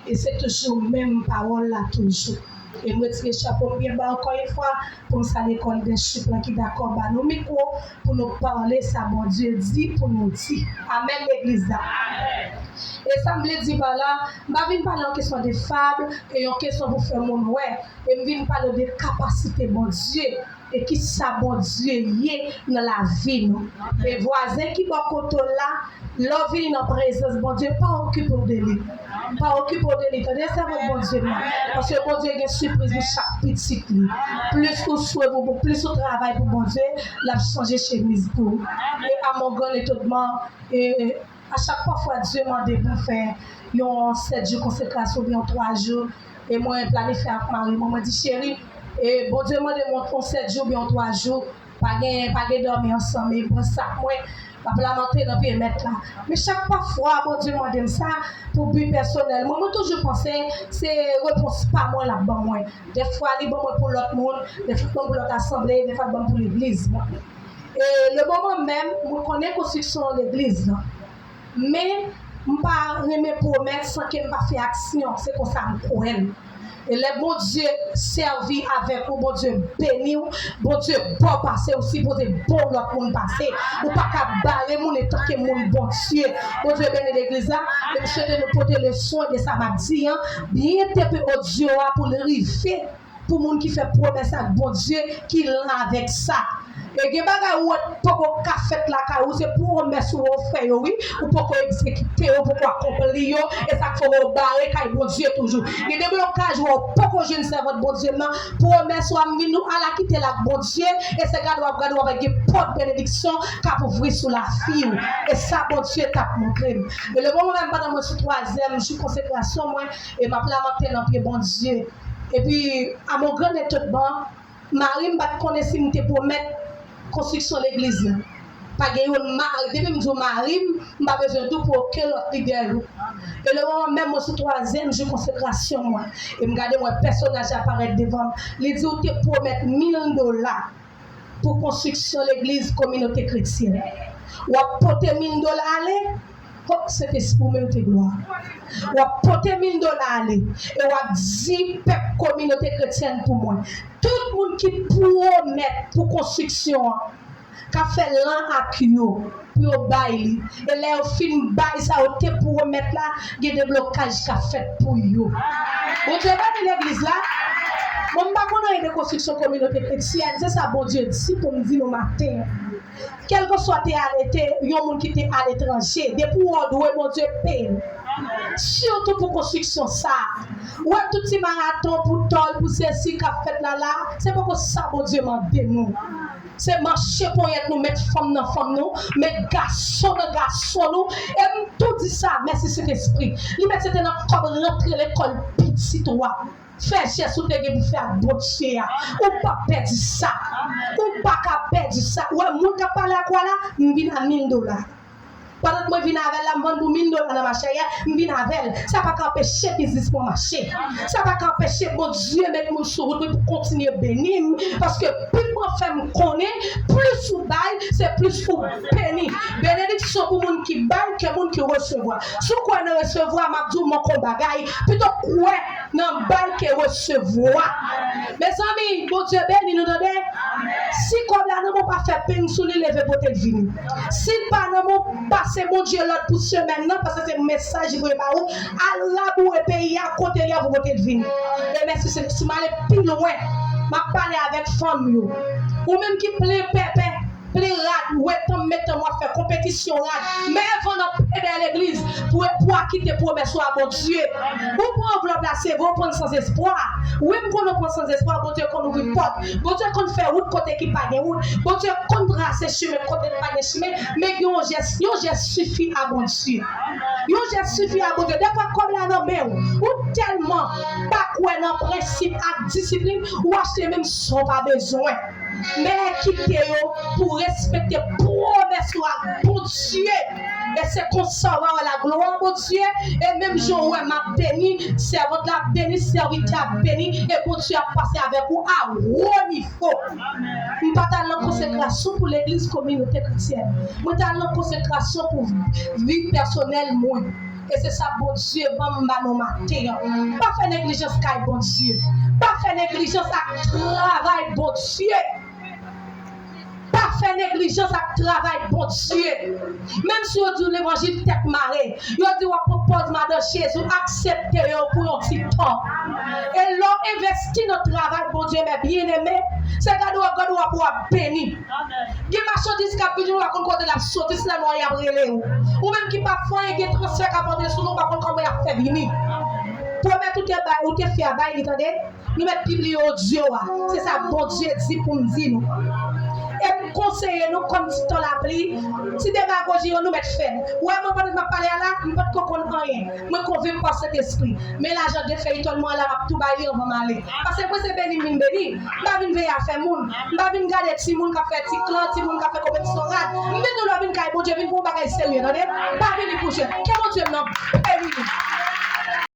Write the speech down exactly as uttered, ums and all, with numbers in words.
E se toujou menm pawòl la toujou. E m retire chapo m byen ba ankò yon fwa pou m salye Kòlidè Chip lan ki dakò ba nou mikwo pou nou pale sa Bondye di pou nou di. Amèn legliz la. E sa m vle di pa la, m pa vin pale yon kesyon de fab e yon kesyon pou fè moun wè. E m vin pale de kapasite Bondye e kisa Bondye ye nan lavi nou. E vwazen ki bò kote w la, lè w vini nan prezans Bondye, pa okipe w de li. Pa okipe w de li, tande sèvant Bondye m nan. Paske Bondye gen sipriz pou chak pitit li. Plis ou swiv ou, plis ou travay pou Bondye, l ap chanje chemiz pou ou. E à mon grand étonnement, e A chak pafwa Dye mande pou m fè yon sèt jou konsekrasyon oubyen yon twa jou, e mwen planifye ak mari mwen, mwen di, cheri, e Bondye mande m yon sèt jou oubyen yon twa jou, pa gen, pa gen dòmi ansanm, e m pran sak mwen, m ap lamante nan pye mèt la. Men chak pafwa Bondye mande m sa, pou bi pèsonèl mwen, mwen toujou panse se repons pa mwen l ap ban mwen. Dèfwa li ban mwen pou lòt moun, dèfwa li ban m pou lòt asanble, dèfwa li ban m pou legliz mwen. E le moman menm, mwen konnen konstriksyon legliz lan. Men, m pa renmen pwomèt san ke m pa fè aksyon. Se konsa m kwè l. E lè Bondye sèvi avèk ou, Bondye beni w, Bondye ba w pase, ou sipoze ba w lòt moun pase. Ou pa ka bare moun etanke moun Bondye. Bondye beni legliz la. E m swete nou pote le swen de sa m ap di an. Byen tepe odyo a pou l rive. Pou moun ki fè pwomès ak Bondye, ki lan avèk sa. E gen bagay ou wè poko ka fèt lakay ou, se pwomès ou wè w fè yo, wi. Ou poko egzekite yo, ou poko akonpli yo, e sa k fè w bare kay Bondye toujou. Gen deblokaj ou wè w poko jwenn sèvant Bondye m nan, pwomès ou a m vin nou ala kite l ak Bondye, e se gade w ap gade w ap gen pòt benediksyon k ap ouvri sou lavi w. E sa Bondye t ap montre m. E le moman menm pandan mwen sou twazyèm jou konsekrasyon mwen, e m ap lamante nan pye Bondye. Epi, à mon grand étonnement, mari m pa t konnen si m te pwomèt konstriksyon legliz la. Pa gen youn, mari, depi m di w mari m, m pa bezwen di w pou okenn lòt lidè yo. E le moman menm mwen sou twazyèm jou konsekrasyon mwen, e m gade m wè pèsonaj la parèt devan m. Li di, ou te pwomèt mil dola pou konstriksyon legliz kominote kretyèn. W ap pote mil dola ale? Ho, Sentespri w merite glwa. W ap pote mil dola ale e w ap di pèp kominote kretyèn pou mwen. Tout moun ki pwomèt pou konstriksyon an, k ap fè lan ak yo pou yo bay li. E lè yo fin bay sa yo te pwomèt la, gen deblokaj k ap fèt pou yo. Bondye beni legliz la. Bon, m pa konn anyen de konstriksyon kominote kretyèn. Se sa Bondye di pou m di nou maten an. Kèlkeswa te ale, te yon moun ki te aletranje, depi w dwe, Bondye peye l. Sitou pou konstriksyon sa a. Ou wè tout ti maraton pou tòl, pou sesi k ap fèt la la, se poko sa Bondye mande nou. Se mache ponyèt nou, met fanm nan fanm nou, met gason nan gason nou. E m tou di sa, mèsi Sentespri. Li mèt se te nan kòb rantre lekòl pitit ou a. Fè jès ou te gen pou fè ak Bondye a. Ou p ap pèdi sa. Ou pa ka pèdi sa. Ou wè moun k ap pale ak ou a la, m vin a mil dola. Pandan mwen vin avè l la, m vann pou mil dola nan mache yè, m vin avè l. Sa pa ka anpeche biznis mwen mache. Sa pa ka anpeche Bondye met moun sou wout mwen pou kontinye beni m. Paske Bib mwen fè m konnen, plis ou bay, se plis ou beni. Benediksyon pou moun ki bay ke moun ki resevwa. Si w kwè nan resevwa, m ap di w manke yon bagay. Pito kwè nan bay ke resevwa. Mezanmi, Bondye beni nou, tande. Si kòb la nan men w, pa fè peng sou li, leve pote l vini. Si l pa nan men w, pase Bondye lòd pou semèn nan, paske se mesaj li voye ba ou, al laboure peyi a, kote li a pou pote l vini. E mèsi Senyè, si m ale pi lwen, m ap pale avèk fanm yo. Ou menm ki plen pèpè, plen rad, wetanm metanm w ap fè konpetisyon rad, men van nan pede legliz pou, pou w kite pwomès ou a Bondye. Ou pran anvlòp la, se vre, ou pran l sanzespwa. Wi, m konnen w pran l sanzespwa, Bondye konn ouvri pòt. Bondye konn fè wout kote ki pa gen wout. Bondye konn trase chimen kote ki pa gen chimen. Men yon jès, yon jès sifi a Bondye. Yon jès sifi a Bondye. Dèfwa kòb la nan men w. Ou tèlman pa kwè nan prensip ak disiplin, ou achte menm sa w pa bezwen. Men kite yo pou respekte pwomès ou ak Bondye. E se konsa w a wè laglwa Bondye. E menm jan w wè m ap beni, sèvant la ap beni, sèvitè ap beni, e Bondye ap pase avèk ou a wo nivo. M pa t al nan konsekrasyon pou legliz kominote kretyèn. Mwen t al nan konsekrasyon pou vi pèsonèl mwen. E se sa Bondye ban m ba nou maten an. Pa fè neglijans kay Bondye. Pa fè neglijans ak travay Bondye. Pa fè neglijans ak travay Bondye. Menm si yo di w levanjil tèt mare, yo di w ap pran pòz madan Jezi, aksepte yo pou yon ti tan. E lè w envesti nan travay Bondye, men byeneme, se gade w ap gade w ap, w ap beni. Gen machandiz k ap vini, ou pa konn kote l ap soti, si nan nwa y ap rele w. Ou menm ki pa fè anyen, gen transfè k ap antre sou nou, ou pa konn kòman y ap fè vini. Pwomèt ou te bay, ou te fè a, bay li, tande. Nou mèt pibliye odyo a. Se sa Bondye di pou m di nou. E m konseye nou kòm ti tan lapli, ti demagoji yo nou mèt fè l. Ou wè mwen pandan m ap pale a la, m pa t ko konn anyen. Mwen konvenk pa Sentespri. Men lajan de feyton mwen la, m ap tou bay li anvan m ale. Paske mwen se beni m vin beni. M pa vin veye afè moun. M pa vin gade timoun k ap fè ti klan, timoun k ap fè konpetisyon rad. M vin di w lè w vin kay Bondye, vin pou yon bagay serye, tande. Pa vini pou jwèt. Ke Bondye m nan beni nou.